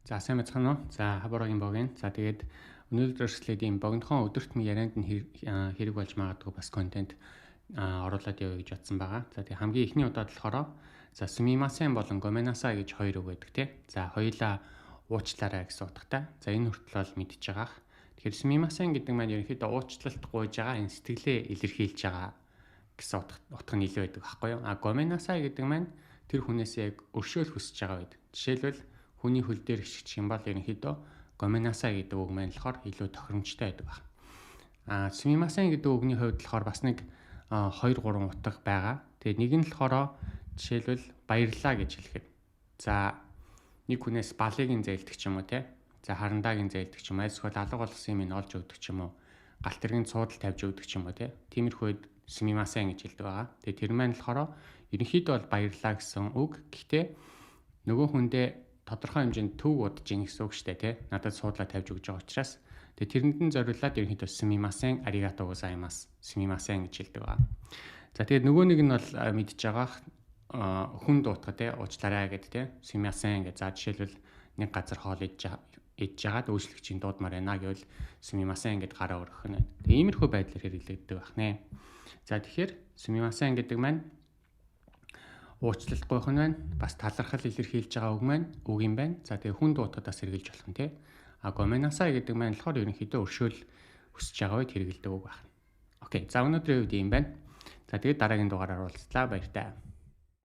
За, сайн байцгаана уу? За, хаборогийн богино. За, тэгээд өнөөдөр өрсөлдөд ийм богинохон өдөрт ярианд нь хэрэг болж магадгүй бас контент оруулаад явъя гэж бодсон байгаа. За, тэгээд хамгийн эхний удаад болохоор за すみません болон ごめんなさい гэж хоёр үг байдаг, тий. За, хоёулаа уучлаарай гэсэн утгатай. За, энэ хүртэл бол мэдж байгаах. Тэгэхээр すみません гэдэг маань ерөнхийдөө уучлалт гуйж байгаа, энэ сэтгэлээ илэрхийлж байгаа гэсэн утга нь илүү байдаг байхгүй юу? А ごめんなさい гэдэг маань тэр хүнээс яг өршөөл хүсэж байгаа үед. Жишээлбэл, хүний хөл дээр хишигчих юм бол ерөнхийдөө ごめんなさい гэдэг үг маань болохоор илүү тохиромжтой байдаг байна. А すみません гэдэг үгний хувьд болохоор бас нэг 2 3 утга байгаа. Тэгээд нэг нь болохоор жишээлбэл баярлаа гэж хэлэхэд, за, нэг хүнээс балыг нь зээлдэг ч юм уу, те. За, харандааг нь зээлдэг ч юм уу, эсвэл алга болгосон юм нь олж өгдөг ч юм уу, галт тэргийн цуудал тавьж өгдөг ч юм уу, те. Тиймэрхүү үед すみません гэж хэлдэг байгаа. Тэгээд тэр маань болохоор ерөнхийдөө бол баярлаа гэсэн үг. Гэхдээ нөгөө хүндээ тодорхой хэмжээнд төв удаж ийн гэсэн үг шүү дээ, тий. Надад суудлаа тавьж өгч байгаа учраас тэгээ тэрэнд нь зориулаад ерөнхийдөө すみませんありがとうございますすみません гэж хэлдэг байгаа. За, тэгээд нөгөө нэг нь бол мэдж байгаа хүн дуутах, тий, уучлаарай гэдэг, тий. すみません гэж, за, жишээлбэл, нэг газар хоол идэж идж жагаад үйлчлэгчийн дуудмаар байна гэвэл すみません гэд гараа өргөх нь. Тэгээ иймэрхүү байдлаар хэрэглэгддэг байх нэ. За, тэгэхээр すみません гэдэг маань уучлалт гуйх нь байна. Бас талархал илэрхийлж байгаа үг маань үг юм байна. За, тэгээ хүн дуутахад бас хэрэглэж болох нь, тий. А ごめんなさい гэдэг маань болохоор ерөнхийдөө өршөөл хүсэж байгаа үед хэрэглэдэг үг байна. Окей. За, өнөөдрийн үед ийм байна. За, тэгээд дараагийн дугаараар уулзлаа. Баяртай.